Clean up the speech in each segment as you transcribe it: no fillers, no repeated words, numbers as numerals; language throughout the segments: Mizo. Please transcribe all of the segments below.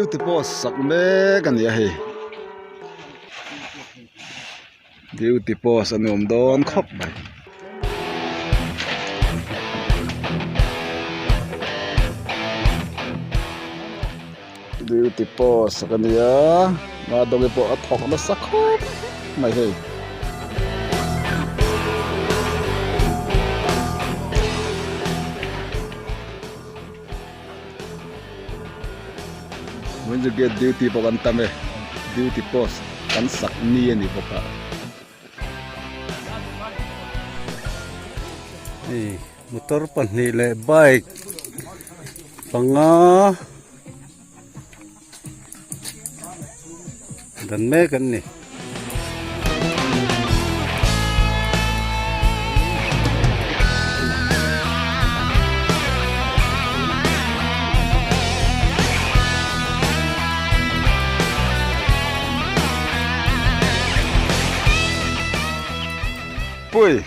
Duty post sak mek a ni a hei duty post a nuam dawn khawp mai. Duty post sak a ni a Madongi pawh a thawk nasa khawp mai hei. Windsor gate duty pawh kan tam e duty post kan sak ni a ni bawk a. Hei motor pahnih leh bike panga dan mek an ni. Pui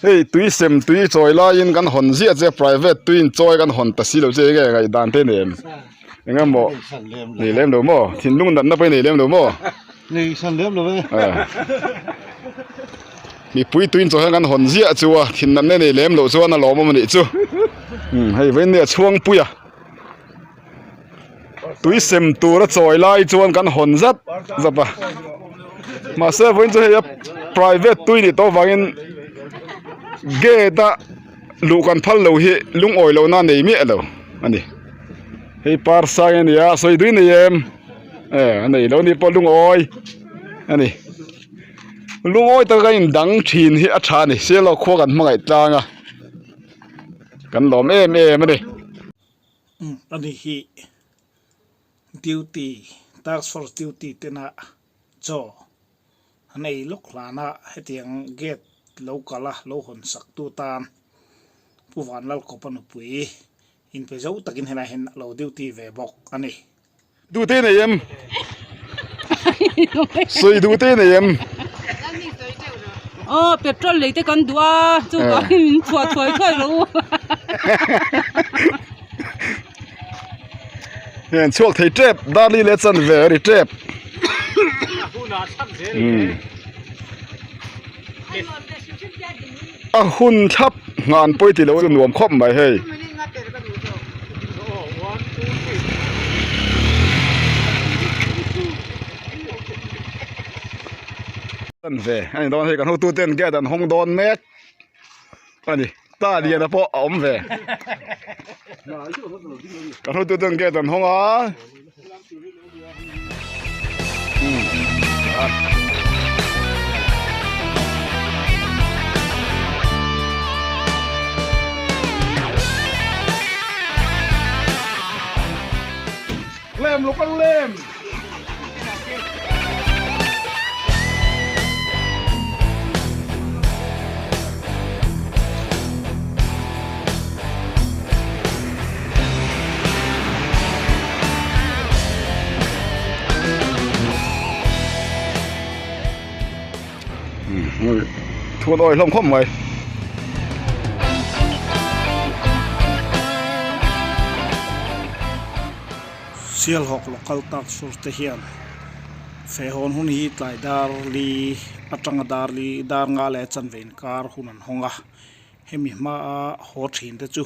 hei tui sem tui chawi laiin kan hawn ziah che private tui in chawi kan hawn ta si lo che enge ngaihdan te nen. Eng emaw nei lem lo maw thinlung natna pawh i nei lem lo maw nei san lem lo e mipui tuin chaw hian kan hawn ziah chu a thin natna nei lem loh chuan a lawmawm a nih chu hei vawiin nia chhuangpui a tui sem tur a chawi lai chuan kan hawn zat zat a mahse vawiin chu hei a private tui nih tawh avangin gate a luh kan phal lo hi lungawi lohna a nei miah lo a ni hei par sang a ni a sawi dui nei em e a nei lo ni pawh lungawi a ni lungawi taka in dang thin hi a tha a ni selo khua kan hmangaih tlang a kan lawm em em a ni. Ani hi duty task force duty tena chaw an ei lawk hlan a hetiang gate lo kal a lo hawn sak tu tan Pu Vanlalkawpa nupui inpe zo takin helai hian a lo duty ve bawk a ni. Duhte nei em? Sawi duhte nei em? Aw petrol lei te kan duh a chu ka min chhuah thuai thuai rawh u. Hian chhuak thei tep darli leh chan ve a ri tep. A hun thlap ngan pawi tih loh chu nuam khawp mai hei. Chan ve a ni dawn hei kan hotu ten gate an hawng dawn mek a ni ta liana pawh a awm ve kan hotu ten gate an hawng a. Lem lo kan lem. Thu dawi hlawm khawp mai. Sialhawk local task force te hian fehhawn hun hi tlai dar li atanga dar li dar nga leh chanve inkar hun an hawng a hemi hmaa haw thin te chu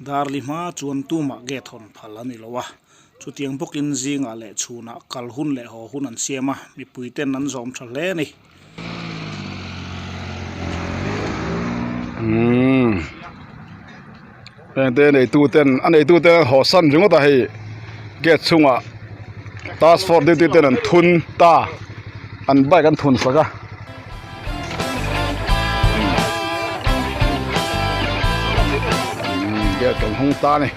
dar li hma chuan tumah gate hawn phal a ni lo a chutiang bawkin zingah leh chhunah kal hun leh haw hun an siam a mipui ten an zawm tha hle a ni. Umm heng te neitu ten a neitu te an haw san ringawt a hei gate chungah task force duty ten an thun ta an bike an thun sak a. Gate kan hawng ta a ni.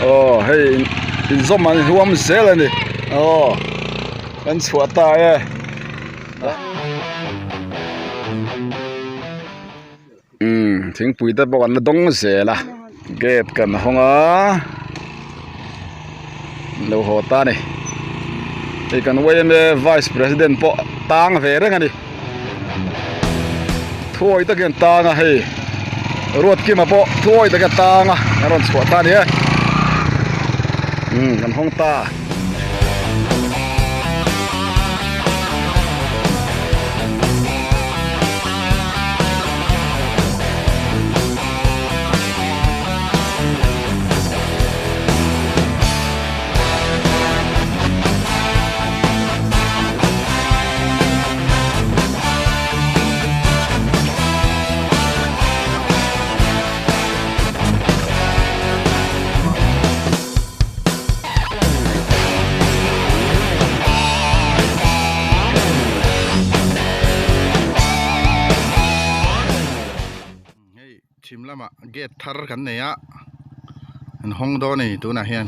Aw hei inzawm an huam zel a ni aw kan chhuah ta e. Umm thingpui te pawh kan la dawng zel a gate kan hawng a an lo haw ta a ni hei kan yma vice president pawh tang ve reng a ni. Thuawi takin an tang a hei Ruatkima pawh thuawi takin a tang a a rawn chhuah ta a ni e umm kan hawng ta. Hei chhim lamah gate thar kan nei a an hawng dawn a ni tunah hian.